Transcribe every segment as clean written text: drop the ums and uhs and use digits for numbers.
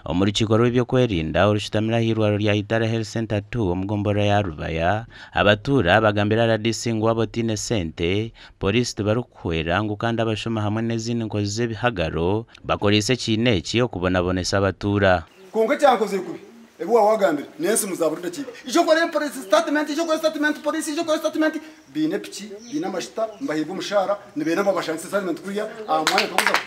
Omu rukiiko rw'ebyokwerinda orushutamire ah'eirwariro rya Itara Health Centre 2 omu gomborora ya Rubaya, abatuura bagambira RDC ngu waaba otaine sente, pooriisi tibarikukuhwera ngu kandi abashuma hamwe n'ezindi nkozi z'ebihagaro bakoreise ekiina eki okubonabonesa abatuura. Kwonka ekyankozire kubi, ebi waaba waagambire n'ensimu za buri dakiika. Ija okore police statement, ija okore statement, police ija okore statement. Baine epiki, baine amashuta, nibaheebwa omushaara, nibenda ngu babashangise statement kuriya aha mwanya twakuza.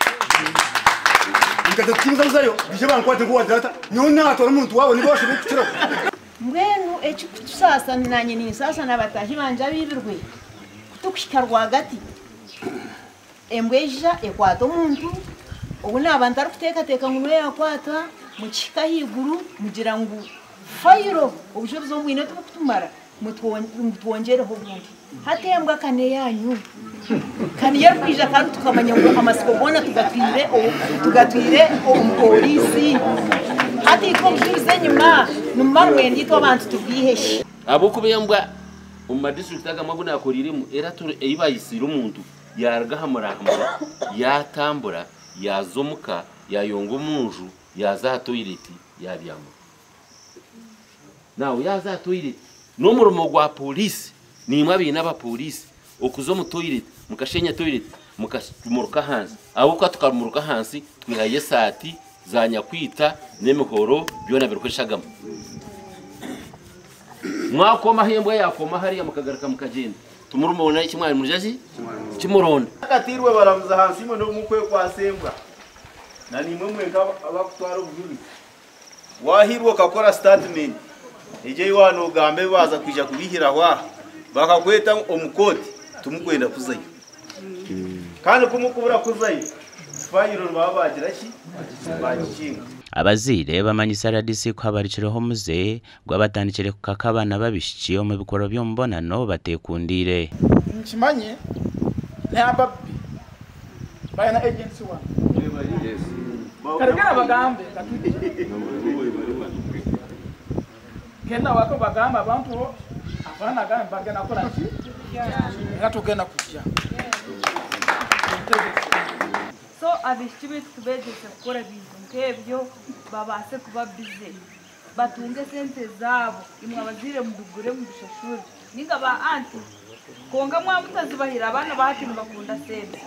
Nkaza tikinza kuzayo, baije bankwate ngu waagira ata, nyowe naatwara omuntu waabo nibo bashemereire kukiraho. Mbwenu ekirikutusaasa naanye ninsaasa na bataahi bangye abaibirwe, ku turikuhika rwagati embwa eija ekwata omuntu ou naaba ntarikuteekateeka ngu niwe yaakwatwa, mukihika ahaiguru mugira ngu fayiro obujurizi obu mwine tiburikutumara ngu twongyereho obundi. Hati embwa ka n'eyaanyu, ka niyo erikwija kandi tukamanya ngu amatsiko goona tugatwire omu pooriisi. Hati itwe obujurizi enyima nimumara mwenda itwe abantu tubwihe hi? Ahabw'okuba embwa omu madisiturikiti agamwe agu naakoreiremu ei baitsire omuntu yaaruga aha murambo yaatambura yaaza omuka yaayonga omu nju yaaza aha toyireti yaabyama. Naawe yaaza aha toyireti n'omurimo gwa pooriisi naimwe abaine abapooriisi okuza omu toyireti mukasheenya toyireti mukamuruka ahansi ahabw'okuba tukamuruka ahansi twihayo esaati za nyakwita n'emihoro byona biriho eshagama. Mwakomaho embwa yaakoma hariya mukagaruka mukagyenda timurumubona eki mwari muri ki? Kimuronda. Akatiirwe baramuza ahansi imwe n'obu mukwekwatsa embwa na niimwe mwenka abakutwara obujurizi. Wahiirwe okakora sitatimenti egyo ei waaba noogamba ebi baaza kwija kubiihiraho aha, bakakweta omu kooti timukwenda kuzayo. Kandi ku mukubura kuzayo, fayiro nibaba baagira ki? Baagikinga. Abazaire bamanyisa rdc ku habarukireho omuze gw'abatandikire kukaka abaana b'abaishiki omu bikorwa by'omubonano bateekundiire. Nkimanye n'ababbi balina agents wano. Kale genda bagambe nga tujja. Genda waka obagambe abantu bo abaana agambe bagenda kukola ki? Era tugenda kujja. So abaishiki baitu tubeegyese kukora ebintu nk'ebyo babaase kuba bize batunge esente zaabo imwe abazaire mubigure mubishashure ninga ba anti kwonka mwaba mutazibahire abaana ba hati nibakunda sente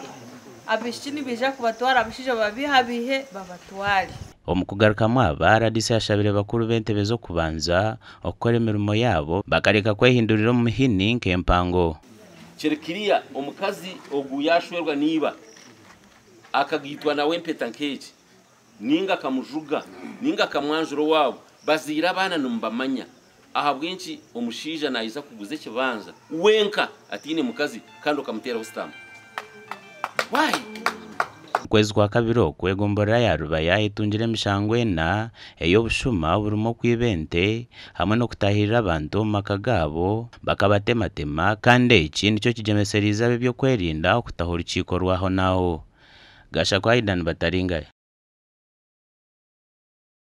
abaishiki nibaija kubatwara abashaija bababihabihe babatware. Omu kugarukamu aba, rdc ashabire bakuru b'entebe z'okubanza okukora emirimo yaabo bakareka kwehindurira omu mihini nk'empango. Kiri kiriya omukazi ogu yaashwerwa na iba akagaitwa nawe empeta nk'egi, nainga akamujuga, nainga akamwanjura owaabo, bazaire abaana nimubamanya. Ahabw'enki omushaija naija kuguza ekibanja wenka ataine mukazi kandi okamuteeraho sitampu? Why? Okwezi kwa kabiri oku, egomborora ya Rubaya etungire emishango ena ey'obushuma oburimu okwiba ente hamwe n'okutaahirira abantu omu maka gaabo bakabatematema kandi eki nikyo kigyemesereize ab'ebyokwerinda okutaho orukiiko rw'aho n'aho. Gashakwa Aidan Bataringaya.